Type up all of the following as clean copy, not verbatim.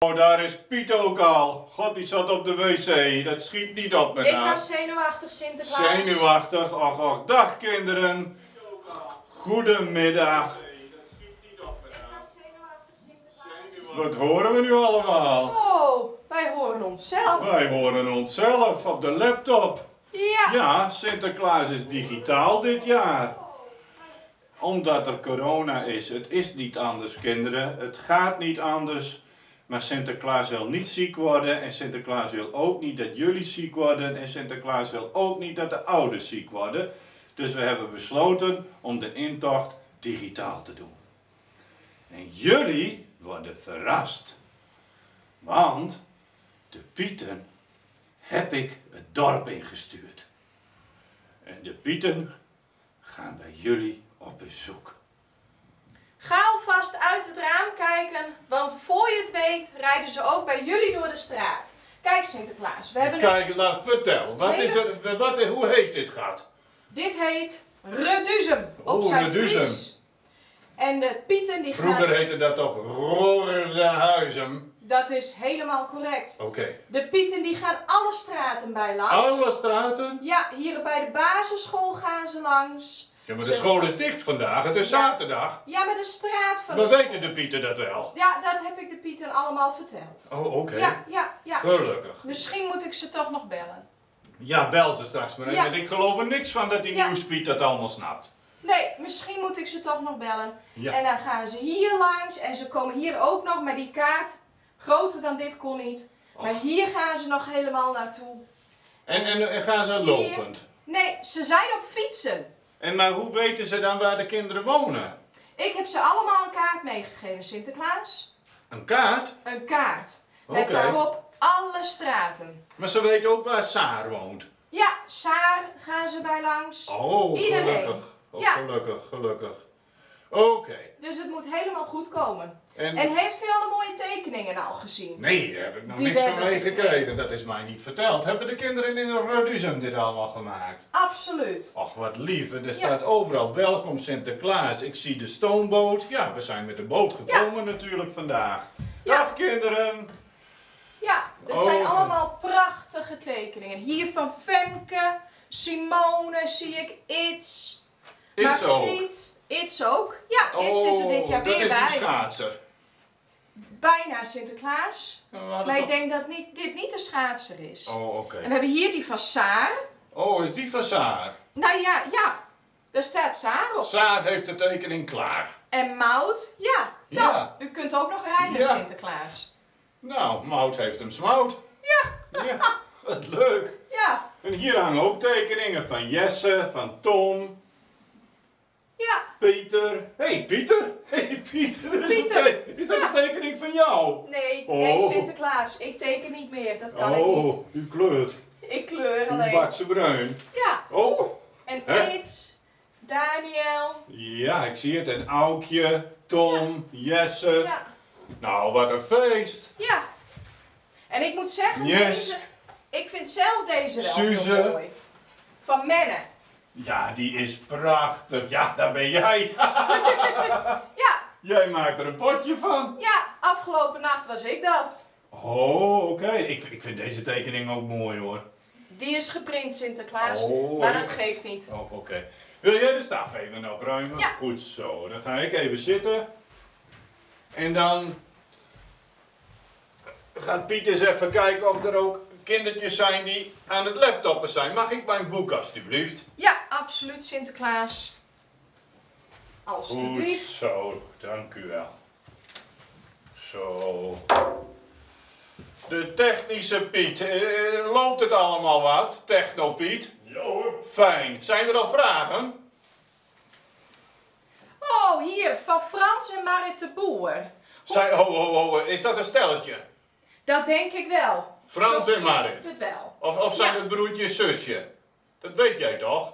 Oh, daar is Piet ook al. God, die zat op de wc. Dat schiet niet op met Ik haar. was zenuwachtig, Sinterklaas. Zenuwachtig. Och, och. Dag kinderen. Goedemiddag. Wat horen we nu allemaal? Oh, wij horen onszelf. Wij horen onszelf op de laptop. Ja. Ja, Sinterklaas is digitaal dit jaar. Omdat er corona is. Het is niet anders, kinderen. Het gaat niet anders. Maar Sinterklaas wil niet ziek worden. En Sinterklaas wil ook niet dat jullie ziek worden. En Sinterklaas wil ook niet dat de ouders ziek worden. Dus we hebben besloten om de intocht digitaal te doen. En jullie worden verrast. Want de Pieten heb ik het dorp ingestuurd. En de Pieten gaan bij jullie op bezoek. Ga alvast uit het raam kijken, want voor je het weet rijden ze ook bij jullie door de straat. Kijk Sinterklaas, we hebben het... Kijk, laat vertel. Wat is er, wat, hoe heet dit gat? Dit heet Reduzum op Oeh, zijn Reduzum. Fries. En de Pieten die Vroeger gaan... heette dat toch Roordehuizem? Dat is helemaal correct. Oké. De Pieten die gaan alle straten bij langs. Alle straten? Ja, hier bij de basisschool gaan ze langs. Ja, maar de school is dicht vandaag. Het is Ja. zaterdag. Ja, maar de straat van Maar de school. weten de Pieten dat wel? Ja, dat heb ik de Pieten allemaal verteld. Oh, oké. Ja, ja, ja. Gelukkig. Misschien moet ik ze toch nog bellen. Ja, bel ze straks maar even, Ja. want ik geloof er niks van dat die Ja. nieuwspiet dat allemaal snapt. Nee, misschien moet ik ze toch nog bellen. Ja. En dan gaan ze hier langs en ze komen hier ook nog, maar die kaart, groter dan dit kon niet. Maar hier gaan ze nog helemaal naartoe. En gaan ze lopend? Nee, ze zijn op fietsen. En maar hoe weten ze dan waar de kinderen wonen? Ik heb ze allemaal een kaart meegegeven, Sinterklaas. Een kaart? Een kaart. Met Oké. daarop alle straten. Maar ze weten ook waar Saar woont. Ja, Saar gaan ze bij langs. Oh, Iedereen. gelukkig. Oh, Ja. gelukkig, gelukkig. Oké. Dus het moet helemaal goed komen. En... En heeft u alle mooie tekeningen al gezien? Nee, daar heb ik nog Die niks we van hebben meegekregen. Dat is mij niet verteld. Hebben de kinderen in Reduzum dit allemaal gemaakt? Absoluut. Och, wat lief. Er staat overal welkom Sinterklaas. Ik zie de stoomboot. Ja, we zijn met de boot gekomen natuurlijk vandaag. Ja. Dag kinderen. Ja, het zijn Oh. allemaal prachtige tekeningen. Hier van Femke, Simone zie ik, It's. It's ook. Margriet, It's ook. Ja, It's is er dit jaar Oh, dat weer is bij. die schaatser. Bijna Sinterklaas. We hadden Maar ik toch- denk dat niet, dit niet de schaatser is. Oh, oké. En we hebben hier die van Saar. Oh, is die van Saar? Nou ja, ja. Daar staat Saar op. Saar heeft de tekening klaar. En Maud, ja. Nou, Ja. u kunt ook nog rijmen, Ja. Sinterklaas. Nou, Maud heeft hem smout. Ja. Ja, wat leuk. Ja, En hier hangen ook tekeningen van Jesse, van Tom, ja. Pieter. Hé, hey, Pieter. Hé, hey, Pieter. Is, Pieter. Dat is dat Ja. een tekening van jou? Nee, nee Oh. Sinterklaas. Ik teken niet meer. Dat kan ik niet. Oh, u kleurt. Ik kleur U alleen. bakt ze bruin. Ja. Oh, En Hè? It's, Daniel. ja, ik zie het. En Aukje, Tom, Jesse. Ja. Nou, wat een feest. Ja. En ik moet zeggen, Yes. deze, ik vind zelf deze wel Suze. heel mooi. Van Menne. Ja, die is prachtig. Ja, daar ben jij. Ja, Jij maakt er een potje van. ja, afgelopen nacht was ik dat. Oh, oké. Ik vind deze tekening ook mooi hoor. Die is geprint, Sinterklaas. Oh, maar ja. dat geeft niet. Oh, oké. Wil jij de staf even opruimen? Ja. Goed zo. Dan ga ik even zitten. En dan gaat Piet eens even kijken of er ook kindertjes zijn die aan het laptoppen zijn. Mag ik mijn boek alstublieft? Ja, absoluut, Sinterklaas. Alsjeblieft. Goed zo, dank u wel. Zo. De technische Piet. Loopt het allemaal wat? Techno Piet? Ja hoor. Fijn. Zijn er al vragen? Oh, hier, van Frans en Marit de Boer. Zij, ho, ho, ho, is dat een stelletje? Dat denk ik wel. Frans Zo en Marit. klinkt het wel. Of zijn Ja. het broertje en zusje? Dat weet jij toch?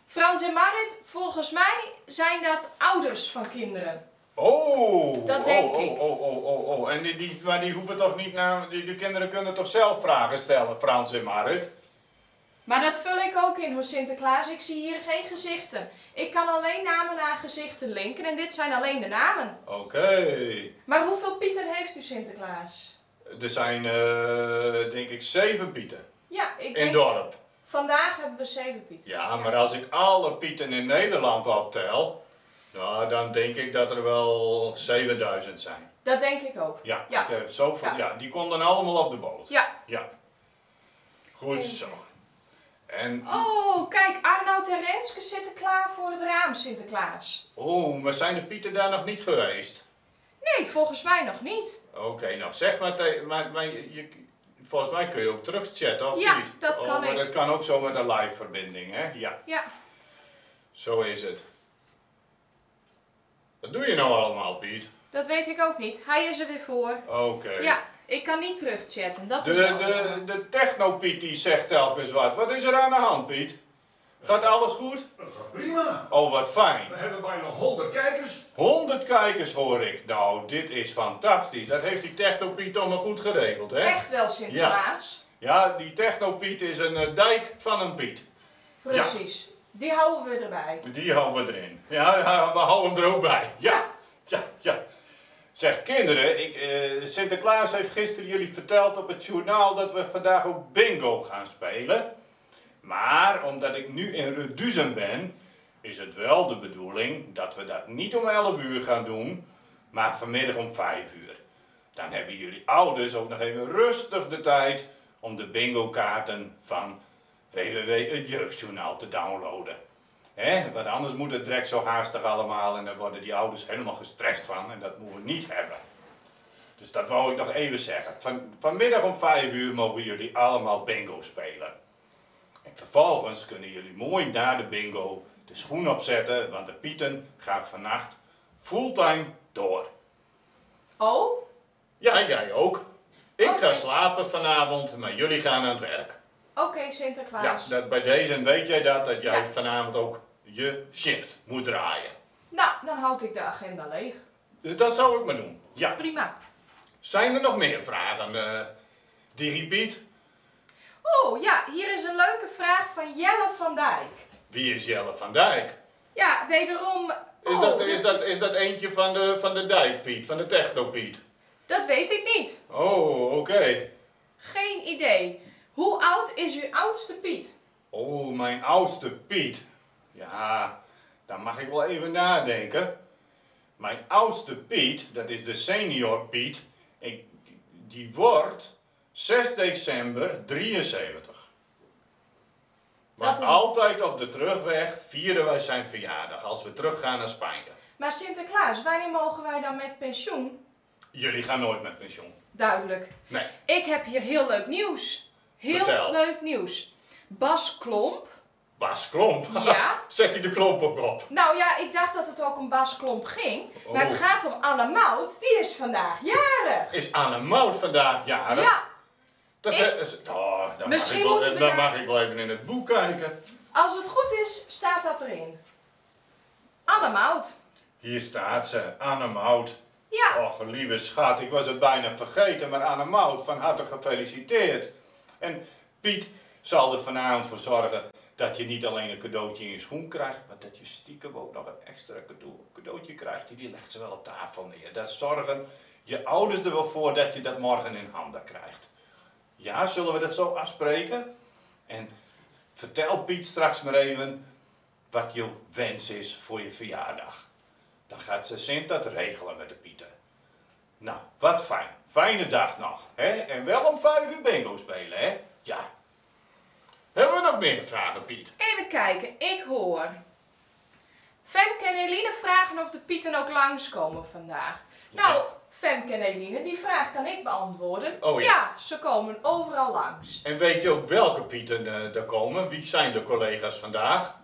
Frans en Marit, volgens mij zijn dat ouders van kinderen. Oh, Dat denk oh, ik. Oh, oh, oh, oh, oh. En die, maar die hoeven toch niet naar. Die, de kinderen kunnen toch zelf vragen stellen, Frans en Marit? Maar dat vul ik ook in hoor Sinterklaas. Ik zie hier geen gezichten. Ik kan alleen namen aan gezichten linken en dit zijn alleen de namen. Oké. Maar hoeveel Pieten heeft u Sinterklaas? Er zijn eh, denk ik 7 Pieten Ja, ik in denk... het dorp. Vandaag hebben we 7 Pieten. Ja, maar als ik alle Pieten in Nederland optel, nou, dan denk ik dat er wel 7000 zijn. Dat denk ik ook. Ja, Ja. Ik heb zoveel, Ja. ja. die konden allemaal op de boot. Ja. Ja. Goed zo. En, Oh, kijk, Arnoud en Renske zitten klaar voor het raam, Sinterklaas. oh, maar zijn de Pieten daar nog niet geweest? Nee, volgens mij nog niet. Oké, nou zeg maar, maar volgens mij kun je ook terugchatten, of Ja, niet? dat Oh, kan maar ik. dat kan ook zo met een live verbinding, hè? Ja, Ja. zo is het. Wat doe je nou allemaal, Piet? Dat weet ik ook niet. Hij is er weer voor. Oké. Ja, ik kan niet terugchatten. Dat De, is wel de, jammer. de technopiet die zegt telkens wat. Wat is er aan de hand, Piet? Gaat alles goed? Dat gaat prima. Oh, wat fijn. We hebben bijna 100 kijkers. 100 kijkers hoor ik. Nou, dit is fantastisch. Dat heeft die technopiet allemaal goed geregeld, hè? Echt wel, Sinterklaas. Ja, die technopiet is een dijk van een Piet. Precies. Die houden we erbij. Die houden we erin. Ja, ja, we houden hem er ook bij. Ja, ja, ja. Zeg kinderen, Sinterklaas heeft gisteren jullie verteld op het journaal dat we vandaag ook bingo gaan spelen. Maar omdat ik nu in Reduzum ben, is het wel de bedoeling dat we dat niet om 11 uur gaan doen, maar vanmiddag om 5 uur. Dan hebben jullie ouders ook nog even rustig de tijd om de bingo kaarten van www het Jeugdjournaal te downloaden. Hè? Want anders moet het direct zo haastig allemaal en daar worden die ouders helemaal gestrest van en dat moeten we niet hebben. Dus dat wou ik nog even zeggen. Vanmiddag om 5 uur mogen jullie allemaal bingo spelen. En vervolgens kunnen jullie mooi na de bingo de schoen opzetten, want de Pieten gaan vannacht fulltime door. Oh, Ja, jij ook. Ik ga Oké. slapen vanavond, maar jullie gaan aan het werk. oké Ja, Sinterklaas. dat, bij deze weet jij dat jij Ja. vanavond ook je shift moet draaien. Nou, dan houd ik de agenda leeg. Dat zou ik maar doen. Ja. Prima. Zijn er nog meer vragen, DigiPiet? Oh ja, hier is een leuke vraag van Jelle van Dijk. Wie is Jelle van Dijk? Ja, wederom. Is, Oh, dat, is dat eentje van de Dijk, Piet? Van de Techno-Piet? Dat weet ik niet. Oh, oké. Geen idee. Hoe oud is uw oudste Piet? Oh, mijn oudste Piet. Ja, daar mag ik wel even nadenken. Mijn oudste Piet, dat is de senior Piet, die wordt 6 december 73. Want Dat is- altijd op de terugweg vieren wij zijn verjaardag als we teruggaan naar Spanje. Maar Sinterklaas, wanneer mogen wij dan met pensioen? Jullie gaan nooit met pensioen. Duidelijk. Nee. Ik heb hier heel leuk nieuws. Heel Vertel. leuk nieuws. Bas Klomp. Bas Klomp. Ja. Zet hij de klomp ook op. Nou ja, ik dacht dat het ook om Bas Klomp ging. Maar het Oh. gaat om Anne Mout. Die is vandaag jarig. Is Anne Mout vandaag jarig? Ja, Dat, Ik- oh, dan Misschien mag ik wel, moeten we dan daar- mag ik wel even in het boek kijken. als het goed is, staat dat erin. Anne Mout. Hier staat ze, Anne Mout. Ja, Och, lieve schat, ik was het bijna vergeten, maar Anne Mout, van harte gefeliciteerd. En Piet zal er vanavond voor zorgen dat je niet alleen een cadeautje in je schoen krijgt, maar dat je stiekem ook nog een extra cadeautje krijgt. Die legt ze wel op tafel neer. Daar zorgen je ouders er wel voor dat je dat morgen in handen krijgt. Ja, zullen we dat zo afspreken? En vertel Piet straks maar even wat je wens is voor je verjaardag. Dan gaat ze Sint dat regelen met de Pieten. Nou, wat fijn. Fijne dag nog. Hè? En wel om 5 uur bingo spelen, hè? Ja. Hebben we nog meer vragen, Piet? even kijken. Ik hoor. Femke en Eline vragen of de Pieten ook langskomen vandaag. Nou, Ja. Femke en Eline, die vraag kan ik beantwoorden. Oh ja. ja, ze komen overal langs. En weet je ook welke Pieten er komen? Wie zijn de collega's vandaag?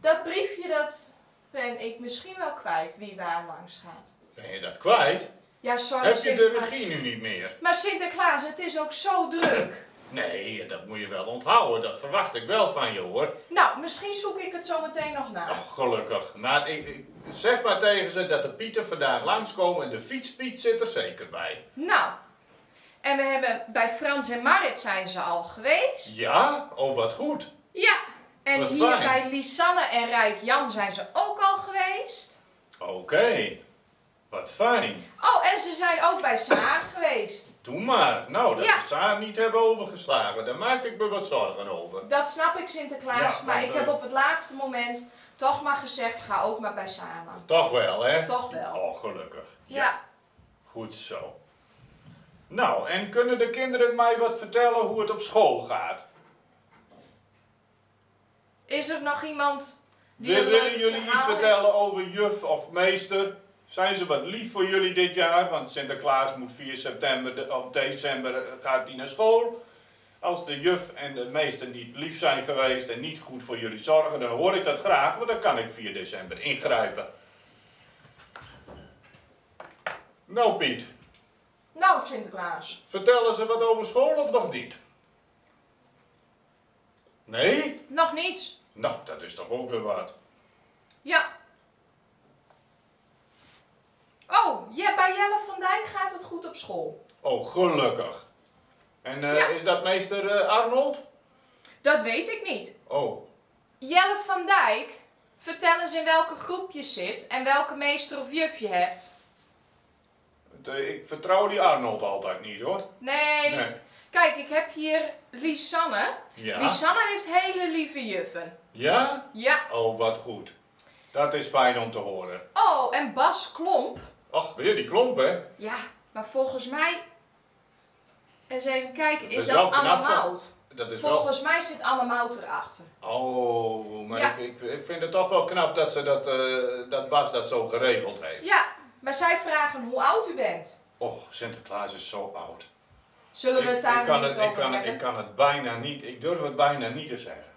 Dat briefje, dat ben ik misschien wel kwijt wie waar langs gaat. Ben je dat kwijt? Ja, sorry Heb je de Sinterklaas. regie nu niet meer? Maar Sinterklaas, het is ook zo druk. Nee, dat moet je wel onthouden. Dat verwacht ik wel van je, hoor. Nou, misschien zoek ik het zo meteen nog na. Och, gelukkig. Maar ik zeg maar tegen ze dat de Pieten vandaag langskomen en de fietspiet zit er zeker bij. Nou, en we hebben bij Frans en Marit zijn ze al geweest. Ja? Oh, wat goed. Ja, en Wat hier fijn. bij Lisanne en Rijk Jan zijn ze ook al geweest. Oké, wat fijn. Oh, en ze zijn ook bij Saar geweest. Doe maar. Nou, dat Ja. ze Saar niet hebben overgeslagen, daar maak ik me wat zorgen over. Dat snap ik, Sinterklaas, Ja, maar want, ik heb op het laatste moment toch maar gezegd, ga ook maar bij Saar. Toch wel, hè? Toch wel. Oh, gelukkig. Ja. Goed zo. Nou, en kunnen de kinderen mij wat vertellen hoe het op school gaat? Is er nog iemand die een Willen leuk jullie iets verhaal heeft? vertellen over juf of meester? Zijn ze wat lief voor jullie dit jaar? Want Sinterklaas moet 4 september of december gaat hij naar school. Als de juf en de meester niet lief zijn geweest en niet goed voor jullie zorgen, dan hoor ik dat graag, want dan kan ik 4 december ingrijpen. Nou Piet, Nou, Sinterklaas. vertellen ze wat over school of nog niet? Nee? Nog niets. Nou, dat is toch ook weer wat. Ja. Oh, ja, bij Jelle van Dijk gaat het goed op school. Oh, gelukkig. En Ja. is dat meester Arnold? Dat weet ik niet. Oh, Jelle van Dijk, vertel eens in welke groep je zit en welke meester of juf je hebt. ik vertrouw die Arnold altijd niet hoor. Nee. Nee. Kijk, ik heb hier Lisanne. Ja? Lisanne heeft hele lieve juffen. Ja? Ja. Oh, wat goed. Dat is fijn om te horen. Oh, en Bas Klomp. Ach, weer die klomp hè? Ja, maar volgens mij... Eens even kijken, is is dat, wel Anne knap van- Mout? Dat is wel... Volgens mij zit Anne Mout erachter. Oh, maar Ja. ik vind het toch wel knap dat, ze dat Bas dat zo geregeld heeft. Ja, maar zij vragen hoe oud u bent. Och, Sinterklaas is zo oud. Zullen we het daar ik kan niet het, over ik kan, hebben? ik kan het bijna niet, ik durf het bijna niet te zeggen.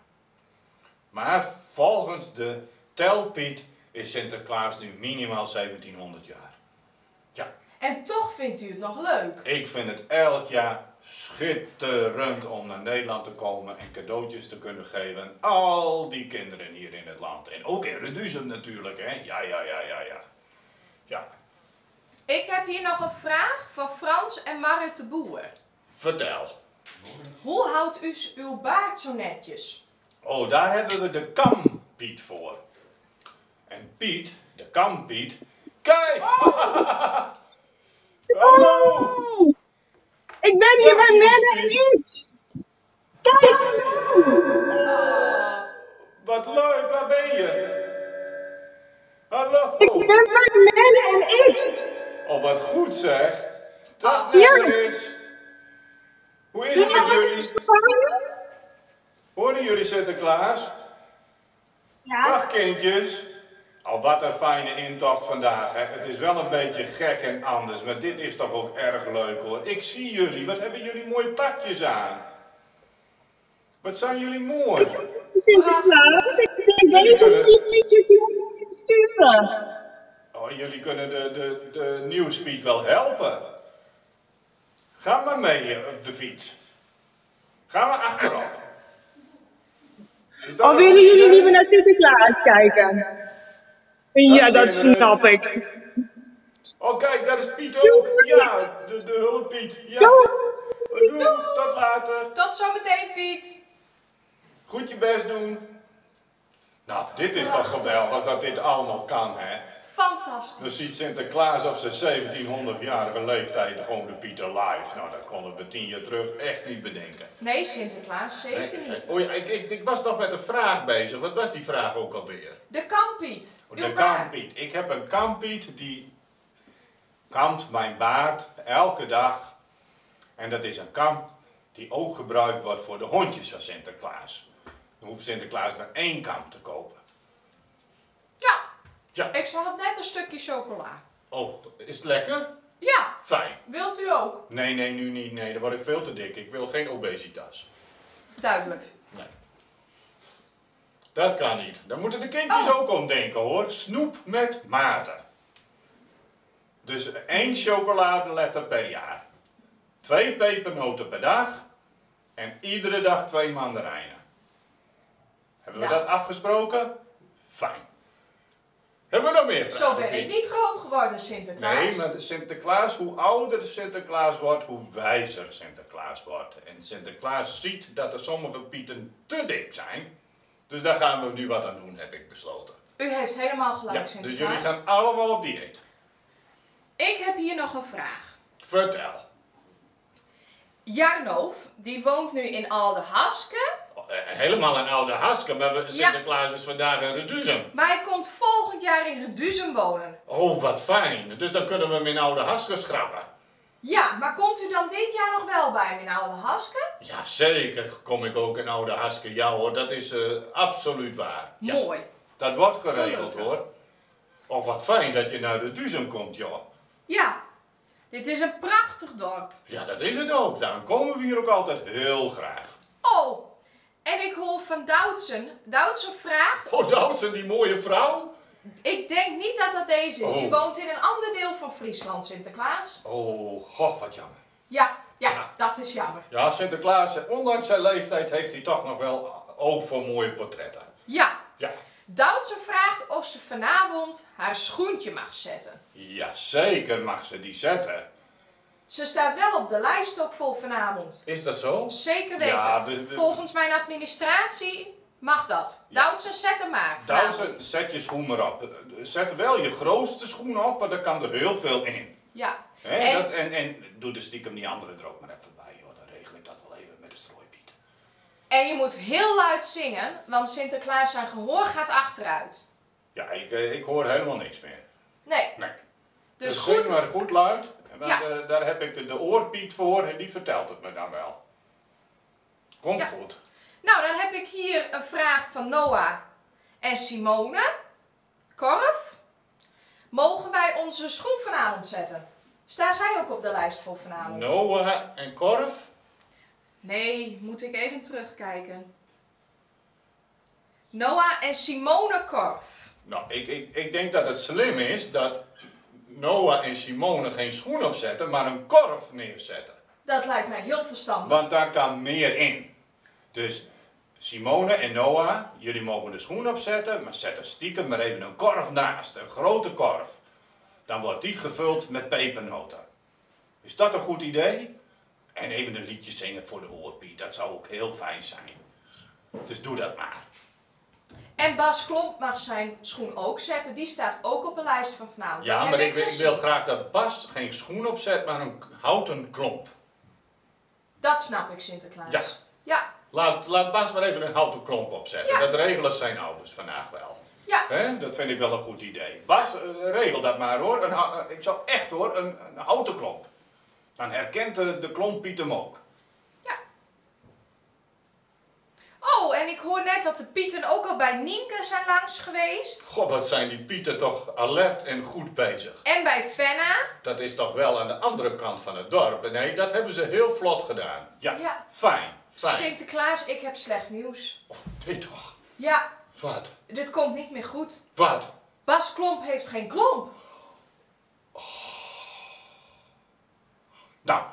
Maar volgens de telpiet is Sinterklaas nu minimaal 1700 jaar. Ja, En toch vindt u het nog leuk. ik vind het elk jaar schitterend om naar Nederland te komen en cadeautjes te kunnen geven aan al die kinderen hier in het land. En ook in Reduzum natuurlijk, hè? Ja, ja, ja, ja, ja. Ja, Ik heb hier nog een vraag van Frans en Marit de Boer. vertel. Hoe houdt u uw baard zo netjes? Oh, daar hebben we de kampiet voor. En Piet, de kampiet, kijk! Hallo! Oh, ik ben hier bij Menne en Iets. Kijk, hallo. Wat leuk, waar ben je? Hallo! Ik ben bij Menne en Iets. Oh, wat goed zeg. Dag Ja. Dennis. Hoe is het met jullie? Horen jullie Sinterklaas? Ja. Dag kindjes. Oh, wat een fijne intocht vandaag. Hè? Het is wel een beetje gek en anders, maar dit is toch ook erg leuk hoor. Ik zie jullie. Wat hebben jullie mooie pakjes aan. Wat zijn jullie mooi. Sinterklaas, ik denk beter niet dat jullie moet sturen. Oh, jullie kunnen de Newspeak wel helpen. Ga maar mee op de fiets. Ga maar achterop. Is dat Of een willen goed jullie idee? liever naar Sinterklaas kijken? Ja, dat kinderen. snap ik. Oh, kijk, daar is Piet ook. Ja, de hulp Piet. Ja. Doei. Doei, tot later. Tot zometeen, Piet. Goed je best doen. Nou, dit is toch geweldig dat dit allemaal kan, hè? Fantastisch. Dan ziet Sinterklaas op zijn 1700-jarige leeftijd gewoon de Pieter live. Nou, dat konden we 10 jaar terug echt niet bedenken. Nee, Sinterklaas, zeker Nee, niet. Oh ja, ik was nog met een vraag bezig. Wat was die vraag ook alweer? De kampiet. Oh, Uw De baard. kampiet. Ik heb een kampiet die kampt mijn baard elke dag. En dat is een kamp die ook gebruikt wordt voor de hondjes van Sinterklaas. Dan hoeft Sinterklaas maar 1 kamp te kopen. Ja. Ja. Ik zag net een stukje chocola. Oh, is het lekker? Ja. Fijn. Wilt u ook? Nee, nee, nu niet. Nee, dan word ik veel te dik. Ik wil geen obesitas. Duidelijk. Nee. Dat kan niet. Daar moeten de kindjes Oh. ook om denken hoor. Snoep met mate. Dus 1 chocoladeletter per jaar. 2 pepernoten per dag. En iedere dag 2 mandarijnen. Hebben we Ja. dat afgesproken? Fijn. Hebben we nog meer? mear Zo vragen, ben ik Piet? niet groot geworden, Sinterklaas. Nee, maar de Sinterklaas, hoe ouder Sinterklaas wordt, hoe wijzer Sinterklaas wordt. En Sinterklaas ziet dat er sommige pieten te dik zijn. Dus daar gaan we nu wat aan doen, heb ik besloten. U heeft helemaal gelijk, Ja, dus Sinterklaas. jullie gaan allemaal op dieet. Ik heb hier nog een vraag. Vertel. Jarnoof, die woont nu in Aldehaske, Helemaal een oude haske, maar Sinterklaas is vandaag in Reduzum. maar hij komt volgend jaar in Reduzum wonen. Oh, wat fijn. Dus dan kunnen we hem in oude haske schrappen. Ja, maar komt u dan dit jaar nog wel bij hem in Aldehaske? Ja, zeker kom ik ook in oude haske. Ja hoor, dat is absoluut waar. Ja. Mooi. Dat wordt geregeld Gelukkig. hoor. Oh, wat fijn dat je naar Reduzum komt, joh. Ja, dit is een prachtig dorp. Ja, dat is het ook. Daarom komen we hier ook altijd heel graag. Oh, en ik hoor van Doutsen. Doutsen vraagt... Oh, Doutsen, die mooie vrouw. Ik denk niet dat dat deze is. Die Oh. woont in een ander deel van Friesland, Sinterklaas. Oh, goh, wat jammer. Ja, ja, Ja. dat is jammer. Ja, Sinterklaas, ondanks zijn leeftijd heeft hij toch nog wel oog voor mooie portretten. Ja, Ja, Doutsen vraagt of ze vanavond haar schoentje mag zetten. ja zeker mag ze die zetten. Ze staat wel op de lijst ook voor vanavond. Is dat zo? Zeker weten. Ja, Volgens mijn administratie mag dat. Ja. Doutsen, zet hem maar vanavond. Doutsen, zet je schoen maar op. Zet wel je grootste schoen op, want daar kan er heel veel in. Ja. Hè, En- En doe er stiekem die andere er ook maar even bij, hoor. Dan regel ik dat wel even met de strooipiet. En je moet heel luid zingen, want Sinterklaas zijn gehoor gaat achteruit. Ja, ik hoor helemaal niks meer. Nee, Nee. dus zing goed. maar goed luid. Want Ja. daar heb ik de oorpiet voor en die vertelt het me dan wel. Komt Ja. goed. Nou, dan heb ik hier een vraag van Noah en Simone. Korf. Mogen wij onze schoen vanavond zetten? Staan zij ook op de lijst voor vanavond? Noah en Korf. Nee, moet ik even terugkijken. Noah en Simone Korf. Nou, ik denk dat het slim is dat Noah en Simone geen schoen opzetten, maar een korf neerzetten. Dat lijkt mij heel verstandig. Want daar kan meer in. Dus Simone en Noah, jullie mogen de schoen opzetten, maar zet er stiekem maar even een korf naast, een grote korf. Dan wordt die gevuld met pepernoten. Is dat een goed idee? En even een liedje zingen voor de oorpiet, dat zou ook heel fijn zijn. Dus doe dat maar. En Bas Klomp mag zijn schoen ook zetten. Die staat ook op de lijst van vanavond. Ja, Dat maar heb ik gezien. wil graag dat Bas geen schoen opzet, maar een houten klomp. Dat snap ik, Sinterklaas. Ja. Ja, Laat Bas maar even een houten klomp opzetten. Ja. Dat regelen zijn ouders vandaag wel. ja. Hè? Dat vind ik wel een goed idee. Bas, regel dat maar hoor. Ik zou echt hoor, een houten klomp. Dan herkent de klomppiet hem ook. Oh, en ik hoor net dat de Pieten ook al bij Nienke zijn langs geweest. Goh, wat zijn die pieten toch alert en goed bezig. En bij Fenna. Dat is toch wel aan de andere kant van het dorp. Nee, dat hebben ze heel vlot gedaan. Ja, Ja. fijn, fijn. Sinterklaas, ik heb slecht nieuws. Oh, nee toch. Ja, Wat? dit komt niet meer goed. Wat? Bas Klomp heeft geen klomp. Nou,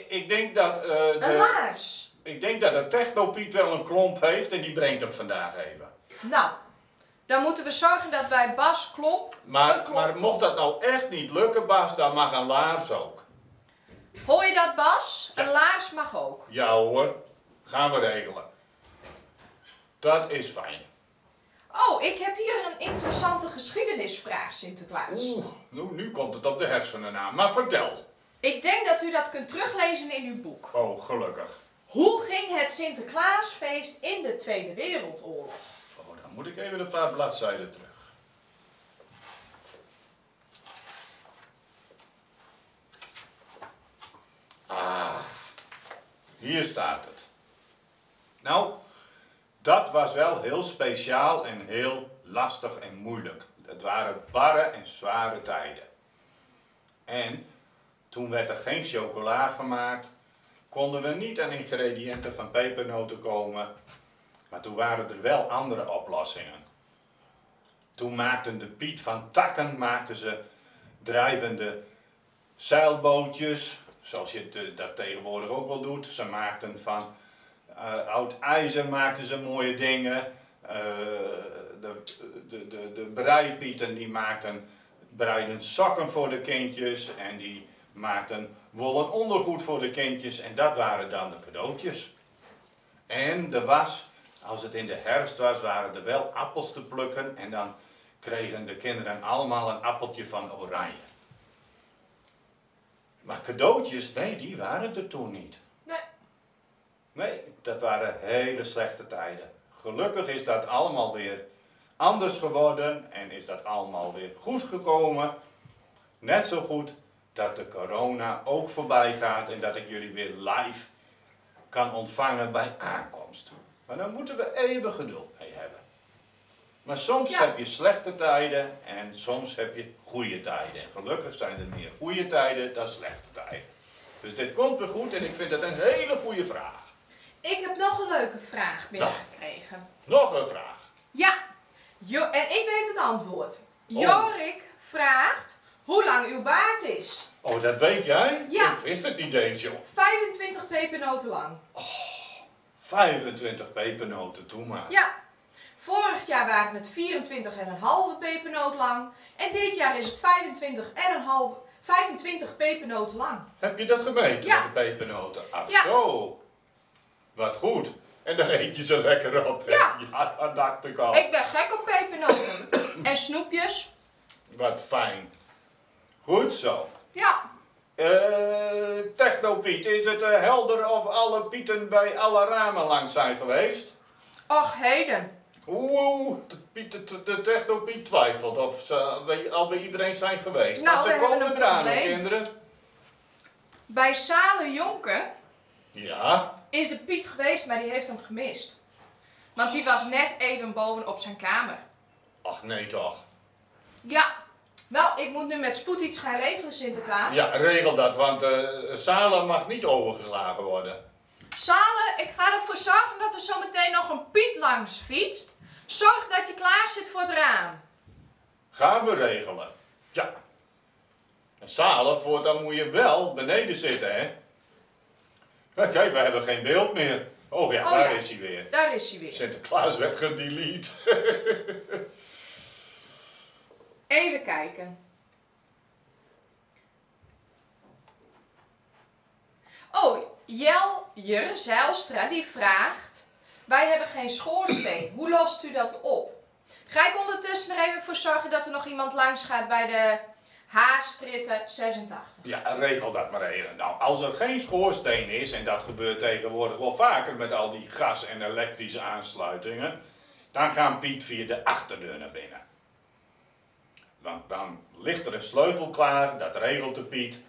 ik denk dat... Een laars. Ik denk dat de technopiet wel een klomp heeft en die brengt hem vandaag even. Nou, dan moeten we zorgen dat bij Bas Klomp een Maar, klomp maar mocht dat nou echt niet lukken, Bas, dan mag een laars ook. Hoor je dat, Bas? Ja. Een laars mag ook. Ja hoor, gaan we regelen. Dat is fijn. Oh, ik heb hier een interessante geschiedenisvraag, Sinterklaas. Oeh, nu komt het op de hersenen aan. Maar vertel. Ik denk dat u dat kunt teruglezen in uw boek. Oh, gelukkig. Hoe ging het Sinterklaasfeest in de Tweede Wereldoorlog? Oh, dan moet ik even een paar bladzijden terug. Ah, hier staat het. Nou, dat was wel heel speciaal en heel lastig en moeilijk. Het waren barre en zware tijden. En toen werd er geen chocola gemaakt, konden we niet aan ingrediënten van pepernoten komen. Maar toen waren er wel andere oplossingen. Toen maakten de Piet van takken maakten ze drijvende zeilbootjes, zoals je het dat tegenwoordig ook wel doet. Ze maakten van oud ijzer maakten ze mooie dingen. de, de, de, de breipieten die maakten breiden sokken voor de kindjes en die maakten wollen ondergoed voor de kindjes en dat waren dan de cadeautjes. En er was, als het in de herfst was, waren er wel appels te plukken en dan kregen de kinderen allemaal een appeltje van oranje. Maar cadeautjes, nee, die waren er toen niet. Nee. Nee, dat waren hele slechte tijden. Gelukkig is dat allemaal weer anders geworden en is dat allemaal weer goed gekomen. Net zo goed dat de corona ook voorbij gaat en dat ik jullie weer live kan ontvangen bij aankomst. Maar daar moeten we even geduld mee hebben. Maar soms heb je slechte tijden en soms heb je goede tijden. En gelukkig zijn er meer goede tijden dan slechte tijden. Dus dit komt weer goed en ik vind het een hele goede vraag. Ik heb nog een leuke vraag binnengekregen. Nog een vraag? Ja, en ik weet het antwoord. Oh. Jorik vraagt hoe lang uw baard is. Oh, dat weet jij? Ja. Ik wist het niet eens, joh. 25 pepernoten lang. Oh, 25 pepernoten, doe maar. Ja. Vorig jaar waren het 24,5 pepernoot lang. En dit jaar is het 25 pepernoten lang. Heb je dat gemeten Ja. met de pepernoten? Ach Ja. zo. Wat goed. En dan eet je ze lekker op. hè? Ja. Ja, dat dacht ik al. Ik ben gek op pepernoten. En snoepjes. Wat fijn. Goed zo. Ja. Technopiet, is het helder of alle pieten bij alle ramen langs zijn geweest? Och, heden. Oeh, de Technopiet twijfelt of ze al bij iedereen zijn geweest. Nou, Maar ze we hebben komen een eraan, hè, probleem. kinderen. Bij Sale Jonker Ja. is de Piet geweest, maar die heeft hem gemist. Want die was net even boven op zijn kamer. Ach nee toch. Ja. Wel, ik moet nu met spoed iets gaan regelen, Sinterklaas. Ja, regel dat, want Sale mag niet overgeslagen worden. Sale, ik ga ervoor zorgen dat er zometeen nog een Piet langs fietst. Zorg dat je klaar zit voor het raam. Gaan we regelen. Ja. En Sale, voortaan moet je wel beneden zitten, hè? Nou, kijk, we hebben geen beeld meer. Oh ja, Oh, daar ja. is hij weer. Daar is hij weer. Sinterklaas werd gedelete. Even kijken. Oh, Jeljer Zijlstra die vraagt... Wij hebben geen schoorsteen. Hoe lost u dat op? Ga ik ondertussen er even voor zorgen dat er nog iemand langs gaat bij de H-stritte 86. Ja, regel dat maar even. Nou, als er geen schoorsteen is, en dat gebeurt tegenwoordig wel vaker met al die gas- en elektrische aansluitingen, dan gaan Piet via de achterdeur naar binnen. Want dan ligt er een sleutel klaar, dat regelt de Piet.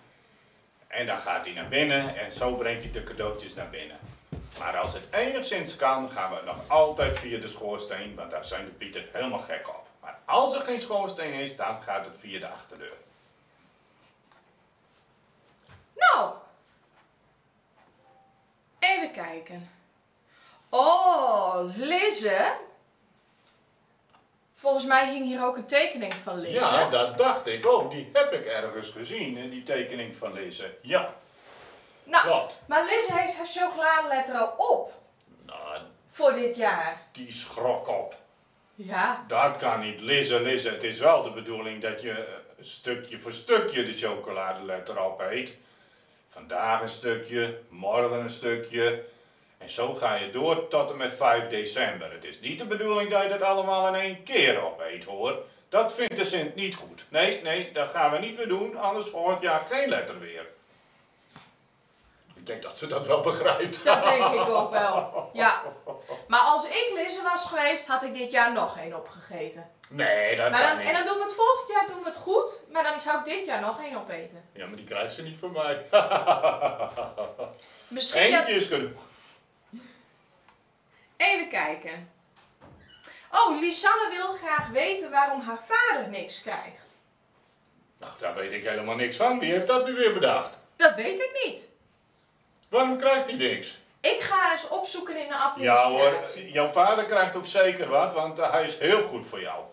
En dan gaat hij naar binnen en zo brengt hij de cadeautjes naar binnen. Maar als het enigszins kan, gaan we nog altijd via de schoorsteen, want daar zijn de Pieten helemaal gek op. Maar als er geen schoorsteen is, dan gaat het via de achterdeur. Nou, even kijken. Oh, Lizze. Volgens mij hing hier ook een tekening van Lizze. Ja, dat dacht ik ook. Die heb ik ergens gezien, hè, die tekening van Lizze. Ja, Nou, klopt. maar Lizze heeft haar chocoladeletter al op Nou, voor dit jaar. die schrok op. Ja. Dat kan niet. Lizze, Lizze, het is wel de bedoeling dat je stukje voor stukje de chocoladeletter opeet. Vandaag een stukje, morgen een stukje. En zo ga je door tot en met 5 december. Het is niet de bedoeling dat je dat allemaal in één keer opeet, hoor. Dat vindt de Sint niet goed. Nee, nee, dat gaan we niet weer doen, anders volgend jaar geen letter weer. Ik denk dat ze dat wel begrijpt. Dat denk ik ook wel. Ja. Maar als ik Lizze was geweest, had ik dit jaar nog één opgegeten. Nee, dat Maar kan dan, niet. en dan doen we het volgend jaar doen we het goed, maar dan zou ik dit jaar nog één opeten. Ja, maar die krijgt ze niet van mij. Misschien dat... Eentje is genoeg. Even kijken. Oh, Lisanne wil graag weten waarom haar vader niks krijgt. Nou, daar weet ik helemaal niks van. Wie heeft dat nu weer bedacht? Dat weet ik niet. Waarom krijgt hij niks? Ik ga eens opzoeken in de Ja hoor, administratie. jouw vader krijgt ook zeker wat, want hij is heel goed voor jou.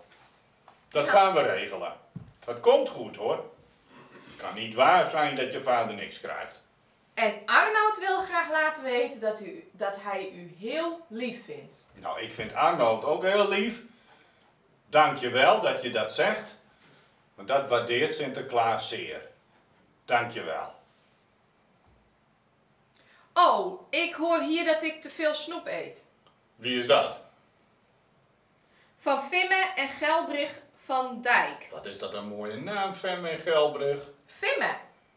Dat gaan we regelen. Dat komt goed hoor. Het kan niet waar zijn dat je vader niks krijgt. En Arnoud wil graag laten weten dat hij u heel lief vindt. Nou, ik vind Arnold ook heel lief. Dankjewel dat je dat zegt, want dat waardeert Sinterklaas zeer. Dankjewel. Oh, ik hoor hier dat ik te veel snoep eet. Wie is dat? Van Fimme en Gelbrich van Dijk. Wat is dat een mooie naam, Femme en Gelbrich. Fimme?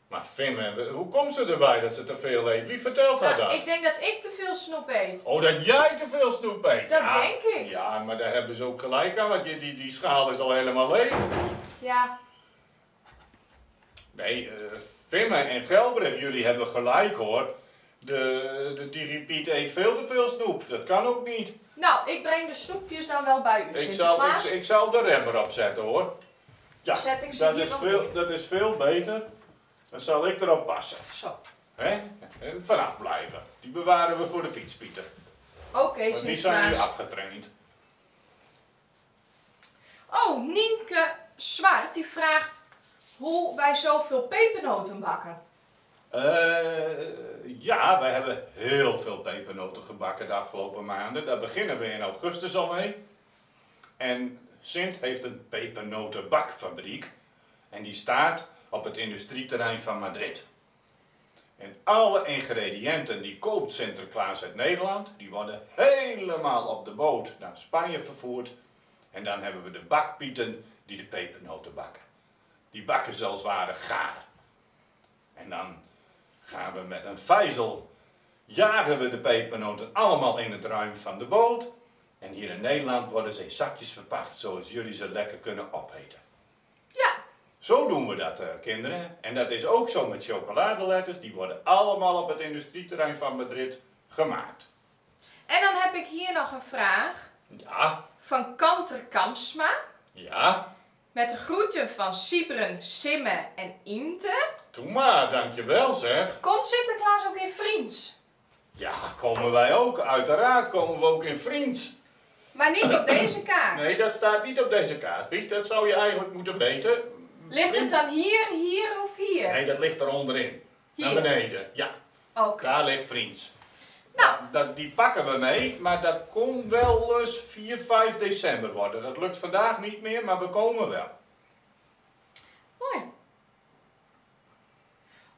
Maar Fimme, hoe komt ze erbij dat ze te veel eet? Wie vertelt haar Nou, dat? ik denk dat ik te veel snoep eet. Oh, dat jij te veel snoep eet? Dat Ja. denk ik. Ja, maar daar hebben ze ook gelijk aan, want die schaal is al helemaal leeg. Ja. Nee, Fimme en Gelbrich, jullie hebben gelijk hoor. De Digipiet eet veel te veel snoep, dat kan ook niet. Nou, ik breng de snoepjes dan wel bij u, Ik zal, ik, Sinterklaas. ik zal de rem erop zetten hoor. Ja, Zet ik ze dat hier is wel veel, neer. dat is veel beter. Dan zal ik erop passen. Zo. Hè? En vanaf blijven. Die bewaren we voor de fietspieten. Oké, Want die zijn nu Sinterklaas. afgetraind. Oh, Nienke Zwart die vraagt hoe wij zoveel pepernoten bakken. Ja, wij hebben heel veel pepernoten gebakken de afgelopen maanden. Daar beginnen we in augustus al mee. En Sint heeft een pepernotenbakfabriek. En die staat op het industrieterrein van Madrid. En alle ingrediënten die koopt Sinterklaas uit Nederland, die worden helemaal op de boot naar Spanje vervoerd. En dan hebben we de bakpieten die de pepernoten bakken. Die bakken zelfs ware gaar. En dan gaan we met een vijzel, jagen we de pepernoten allemaal in het ruim van de boot. En hier in Nederland worden ze in zakjes verpakt, zoals jullie ze lekker kunnen opeten. Ja. Zo doen we dat, kinderen. En dat is ook zo met chocoladeletters. Die worden allemaal op het industrieterrein van Madrid gemaakt. En dan heb ik hier nog een vraag. Ja. Van Kanter Kamsma. Ja. Met de groeten van Siebren, Simme en Imte. Doe maar, dankjewel zeg. Komt Sinterklaas ook in Friens? Ja, komen wij ook. Uiteraard komen we ook in Friens. Maar niet op deze kaart. Nee, dat staat niet op deze kaart, Piet. Dat zou je eigenlijk moeten weten. Ligt het dan hier, hier of hier? Nee, dat ligt er onderin. Hier. Naar beneden, ja. Oké. Daar ligt Friens. Nou. Die pakken we mee, maar dat kon wel eens 4, 5 december worden. Dat lukt vandaag niet meer, maar we komen wel. Mooi.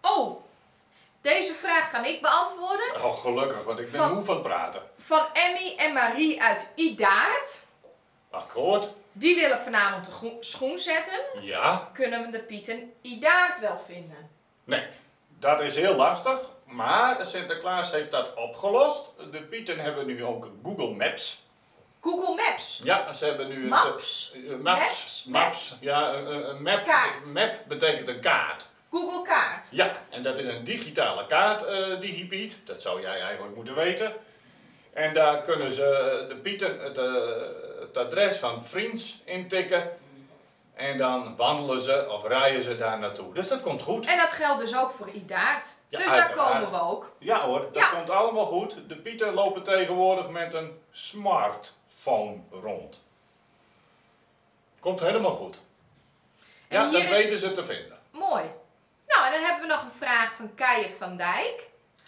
Oh, deze vraag kan ik beantwoorden. Oh, gelukkig, want ik ben moe van het praten. Van Emmy en Marie uit Idaard. Akkoord. Die willen vanavond de schoen zetten. Ja. Kunnen we de Pieten Idaard wel vinden? Nee, dat is heel lastig. Maar Sinterklaas heeft dat opgelost. De Pieten hebben nu ook Google Maps. Google Maps? Ja, ze hebben nu een Maps? maps. Maps? Maps. Ja, een map. Kaart. Map betekent een kaart. Google kaart. Ja, en dat is een digitale kaart, DigiPiet. Dat zou jij eigenlijk moeten weten. En daar kunnen ze de Pieten het adres van Friens intikken. En dan wandelen ze of rijden ze daar naartoe. Dus dat komt goed. En dat geldt dus ook voor Idaard. Ja, dus daar uiteraard. komen we ook. Ja hoor, dat Ja. komt allemaal goed. De Pieten lopen tegenwoordig met een smartphone rond. Komt helemaal goed. En Ja, hier dat is weten ze te vinden. Mooi. Nou, en dan hebben we nog een vraag van Keijen van Dijk.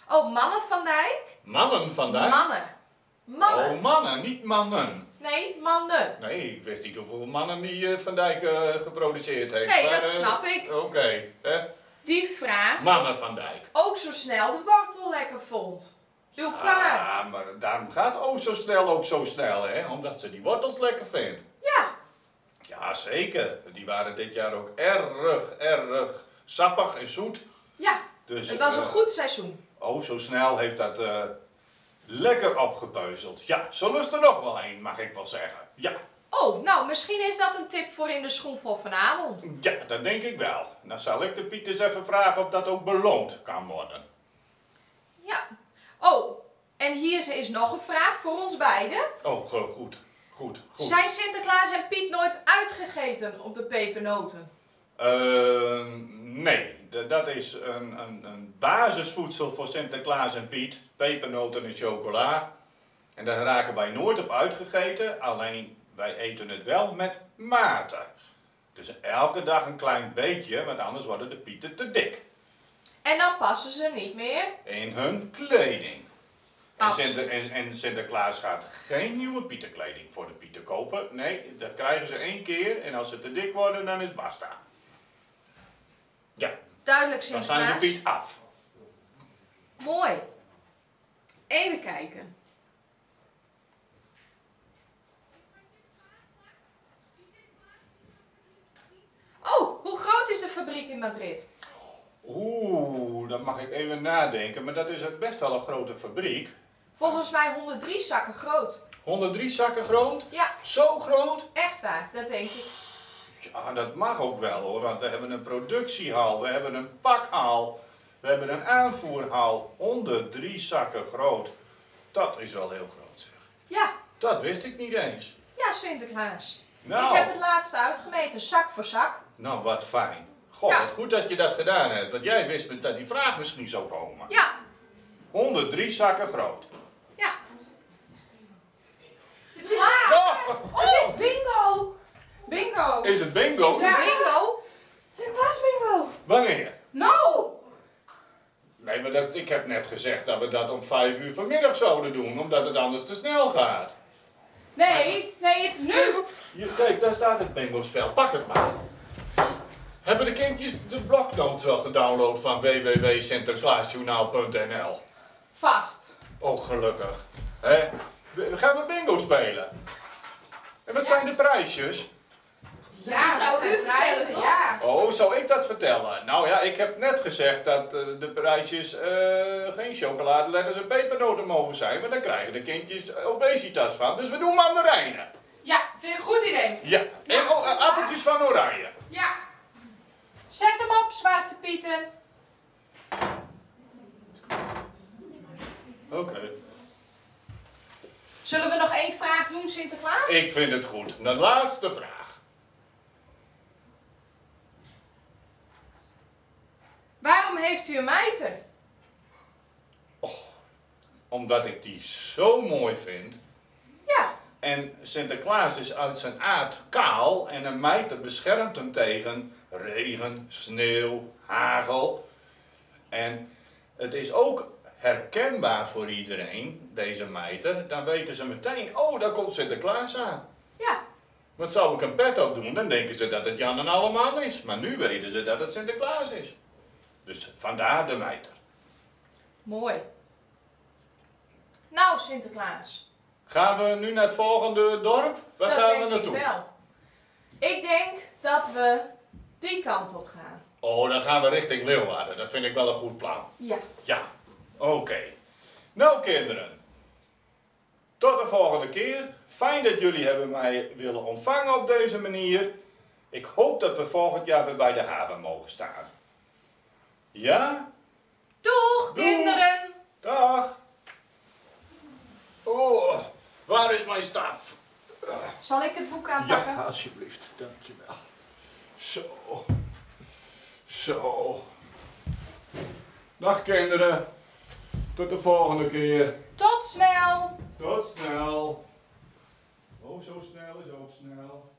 Oh, Mannen van Dijk. Mannen van Dijk? Mannen. Mannen. Oh, mannen, niet mannen. Nee, mannen. Nee, ik wist niet hoeveel mannen die Van Dijk geproduceerd heeft. Nee, maar, dat snap ik. Oké, hè? Die vraagt Mannen van Dijk. ook zo snel de wortel lekker vond. Uw paard. Ah, maar daarom gaat O zo snel ook zo snel, hè? Omdat ze die wortels lekker vindt. Ja. Ja, zeker. Die waren dit jaar ook erg, erg sappig en zoet. Ja, Dus, het was een goed seizoen. O zo snel heeft dat lekker opgepeuzeld. Ja, zo lust er nog wel een, mag ik wel zeggen. Ja. Oh, nou, misschien is dat een tip voor in de schoen voor vanavond. Ja, dat denk ik wel. Dan zal ik de Piet eens even vragen of dat ook beloond kan worden. Ja. Oh, en hier is nog een vraag voor ons beiden. Oh, goed. Goed, goed. Zijn Sinterklaas en Piet nooit uitgegeten op de pepernoten? Nee, dat is een basisvoedsel voor Sinterklaas en Piet. Pepernoten en chocola. En daar raken wij nooit op uitgegeten, alleen wij eten het wel met mate. Dus elke dag een klein beetje, want anders worden de pieten te dik. En dan passen ze niet meer? In hun kleding. En, Absoluut. Sinter, en, en Sinterklaas gaat geen nieuwe Pieterkleding voor de Pieter kopen. Nee, dat krijgen ze één keer en als ze te dik worden, dan is het basta. Ja, Duidelijk dan zijn Sinterklaas. ze Piet af. Mooi. Even kijken. Oh, hoe groot is de fabriek in Madrid? Oeh, dat mag ik even nadenken, maar dat is best wel een grote fabriek. Volgens mij 103 zakken groot. 103 zakken groot? Ja, Zo groot? echt waar, dat denk ik. Ja, dat mag ook wel hoor, want we hebben een productiehal, we hebben een pakhal, we hebben een aanvoerhal. 103 zakken groot. Dat is wel heel groot zeg. Ja, Dat wist ik niet eens. ja Sinterklaas. Nou. Ik heb het laatste uitgemeten, zak voor zak. Nou, wat fijn. Goh, Ja. wat goed dat je dat gedaan hebt, want jij wist dat die vraag misschien zou komen. Ja, 103 zakken groot. ja. Sinterklaas! Zo, Het is bingo! Bingo! is het bingo? Is het bingo? Sinterklaas bingo! Wanneer? Nou! Nee, maar dat, ik heb net gezegd dat we dat om 5 uur vanmiddag zouden doen, omdat het anders te snel gaat. Nee, nee, het is nu! Hier, kijk, daar staat het bingo-spel. Pak het maar. Hebben de kindjes de bloknotes wel gedownload van www.sinterklaasjournaal.nl? Vast. Oh, gelukkig. Hè? We gaan we bingo spelen. En wat zijn de prijsjes? Ja, zou dat u zijn vertellen, prijzen, toch? Ja. Oh, zou ik dat vertellen? Nou ja, ik heb net gezegd dat de prijsjes geen chocoladeletters en pepernoten mogen zijn, want dan krijgen de kindjes obesitas van. Dus we doen mandarijnen. Ja, vind ik een goed idee. Ja, en oh, appeltjes van oranje. Ja. Zet hem op, Zwarte Pieten. Oké. Zullen we nog één vraag doen, Sinterklaas? Ik vind het goed. De laatste vraag. Waarom heeft u een mijter? Omdat ik die zo mooi vind. Ja, En Sinterklaas is uit zijn aard kaal en een mijter beschermt hem tegen regen, sneeuw, hagel. En het is ook herkenbaar voor iedereen, deze mijter. Dan weten ze meteen, oh, daar komt Sinterklaas aan. ja. Want zou ik een pet op doen, dan denken ze dat het Jan en Alleman is. Maar nu weten ze dat het Sinterklaas is. Dus vandaar de mijter. Mooi. Nou, Sinterklaas. Gaan we nu naar het volgende dorp? Waar dat gaan denk we naartoe? Ik wel. Ik denk dat we die kant op gaan. Oh, dan gaan we richting Leeuwarden. Dat vind ik wel een goed plan. Ja. Ja, oké. Nou kinderen, tot de volgende keer. Fijn dat jullie hebben mij willen ontvangen op deze manier. Ik hoop dat we volgend jaar weer bij de haven mogen staan. Ja? Doeg, Doeg. kinderen! Dag. Oh, waar is mijn staf? Zal ik het boek aanpakken? Ja, alsjeblieft. Dankjewel. Zo. Zo. Dag kinderen. Tot de volgende keer. Tot snel! Tot snel. Oh, zo snel is ook snel.